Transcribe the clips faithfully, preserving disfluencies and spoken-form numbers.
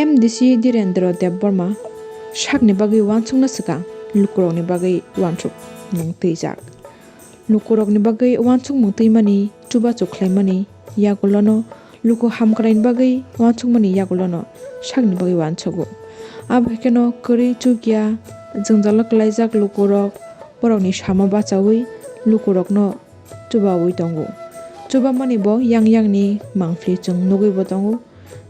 M D C Dhirendra Debbarma sakni bagwi uansukna swkang lukurokni bagwi uansukmung twijak. Lukurokni bagwi uansukmung twimani chubachu khlaimani yagulono luku hamkraini bagwi uansukmani yagulono sakni bagwi uansugo. Abo hai kheno kwrwi chukya jwngjalo klaijak lukurok borokni samo bachaui lukurokno chubaui tongo. Chubamani bo yang yangni mangpili chwng nugui bo tongo.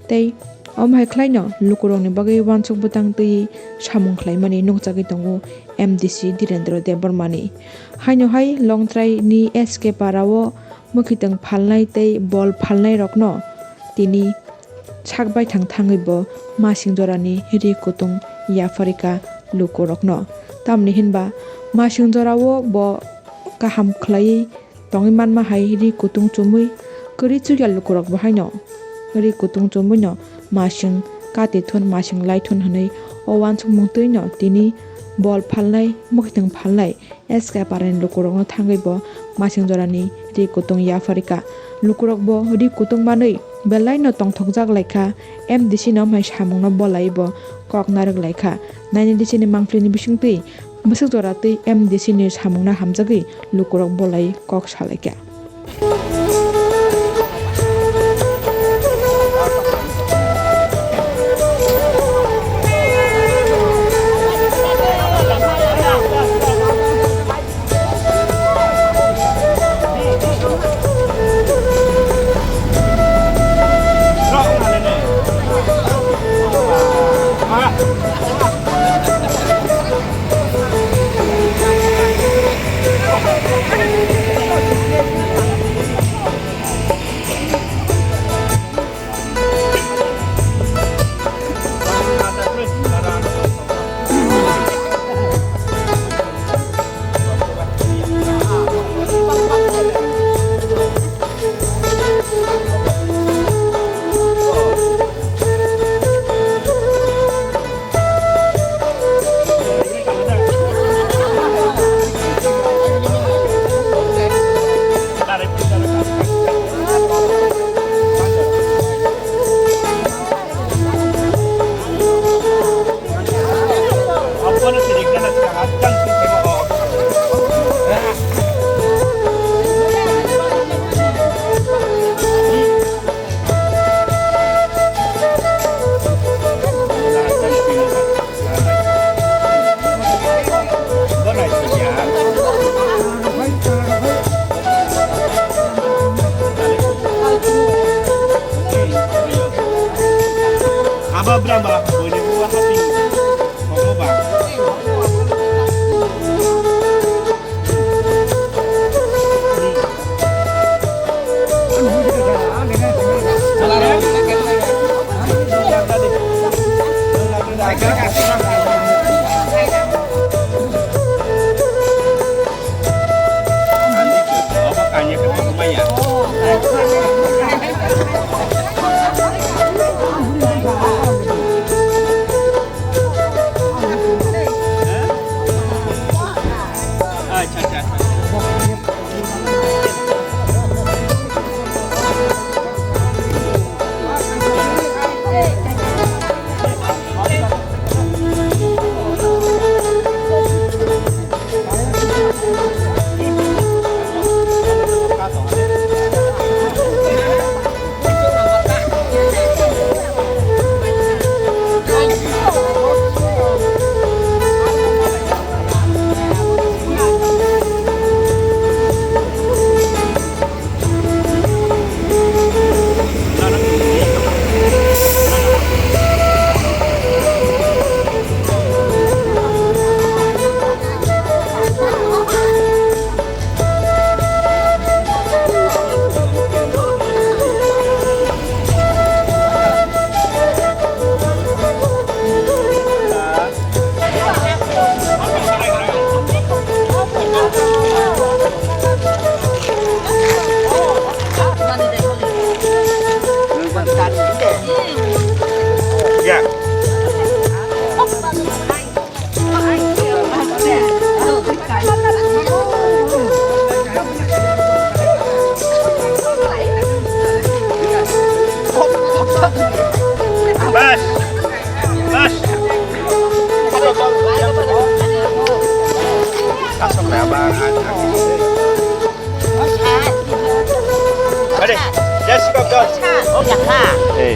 Tei omo hai khlaino lukurokni bagwi uansuk bwtang twi samung khlaimani nukjagwi tongo M D C Dhirendra Debbarmani. Haino hai Longtraini S K Parao mwkhwtwng phalnai tei bol phalnairokno tini sak baithang thangwi bo masing jorani ri kutung yapharikha lukurokno. Tamni hinba masing jorao bo kaham khlaiwi tongwi manma hai ri kutung chumui kwrwi chukya lukurok bo haino ri kutung chumui no masing kati thun masing lai thun hwnwi o uansukmung twi no tini bol phalnai mwkhwtwng phalnai S K Parani lukurokno thangwi bo masing jorani ri kutung yapharikha. Lukurok bo ri kutung manwi belai no tongthokjak laikha, M D C no omo hai samung no bolai bo kok narwk laikha. Nine D C ni mangpili ni bisingtwi bwswk jora twi M D C ni samung no hamjagwi lukurok bolai kok salaikha. Aba brang ba, boile bo hati, homo ba. Ready? Let's go, go. Hey.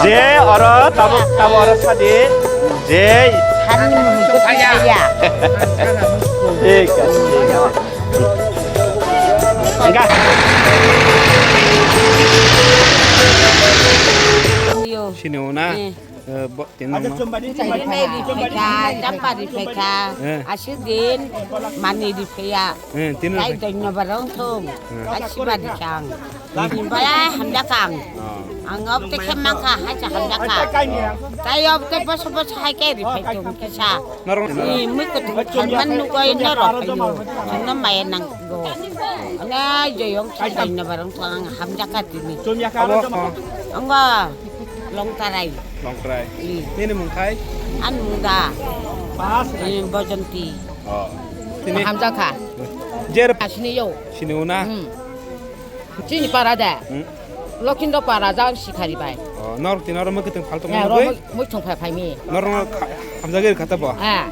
Je oro tabo, tabo oro sadi. Je. Thik ase, thik ase. Enggak. Sini una. Eh. Eh, bo-, tini ma. Tini riphaikha, champa riphaikha, eh, aswk din mani riphaiya. Eh, tini tai riphaikha. Doi no barong thung, eh, tai siba rikha ang. Tini bala hamjakha ang. Oh. Ang obte khe mankha, hai cha hamjakha. Tai obte boso boso hai khe riphai thung kisa. Norok. Ni mui kutung tharman nugoi norok ayo. Ano maya nang go. Ana joyong khe doi no barong thung ang hamjakha tini. Abo, oh. Angwa. Longtarai. Longtarai. Hmm. Nini mung khai? Ani mung da. Hmm, Bojonti. Oh. Tini? Hamjakha. Jer. Asini yo. Sini una? Hmm. Chini para da. Hmm. Lokhindo para jang sikhari bai. Oh, nor tini oro mukitong phalto. Ya, mano ro bai? Mui-, muithung phai phai mi. Nor no kha-, hamjagir kata bo? Ah.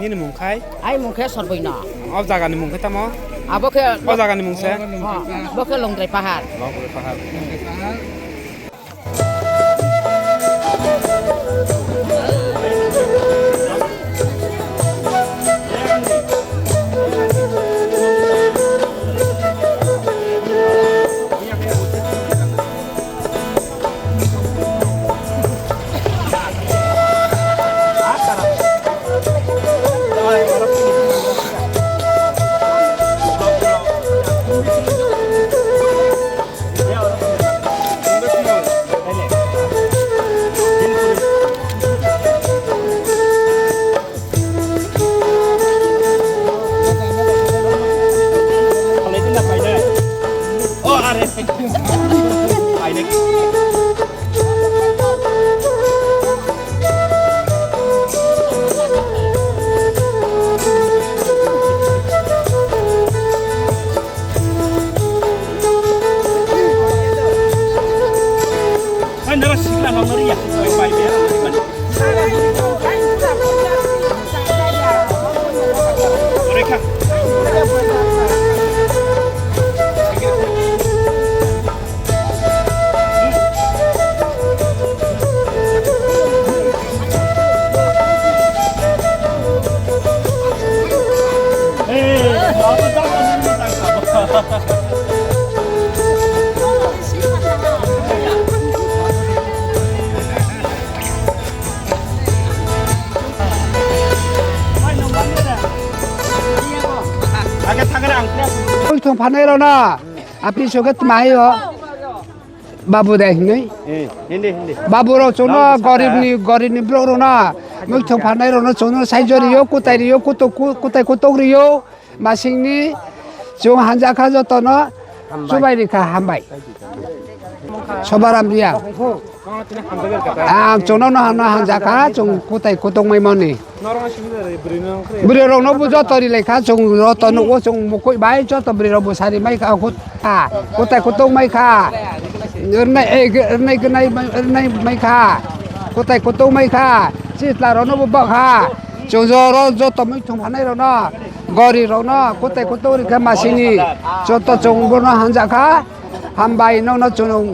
Nini mung khai? Ai mung khe Sorboino. O jaga ni mung khe tamo? Abo khe o jaga ni mung se? Ha, bo khe Longtrai Pahar. Longtrai Pahar. Oi, thong phanai rona. Api soket mai ho. Babu de hinwi. Eh, hindi, hindi. Babu rok chwngno gorib ni, gorib ni borok rokno muitu pharnai rokno chwngno saijo rio, kwtai rio, kutuk, ku-, kwtai kutuk rio, masingni chwng hamjakha jotono chubai rikha hambai. Sobaram Riya. Ang chwngno no hamjakha, chwng kwtai kutuk mai mani. Bwrwi rokno bo joto ri lai kha, chwng joto nugo, chwng mukhui bai joto bwrwi rok bo sari mai kha, khut kha, kwtai kutuk mai kha, rwnai, eh, rwnai gwnai mai, rwnai mai kha, kwtai kutuk mai kha, chwla rokno bo bak kha, chwng joro joto muitu phanai rokno, gori rokno kwtai kutuk ri kha masini, joto chwng bono hamjakha, hambai nokno chwng.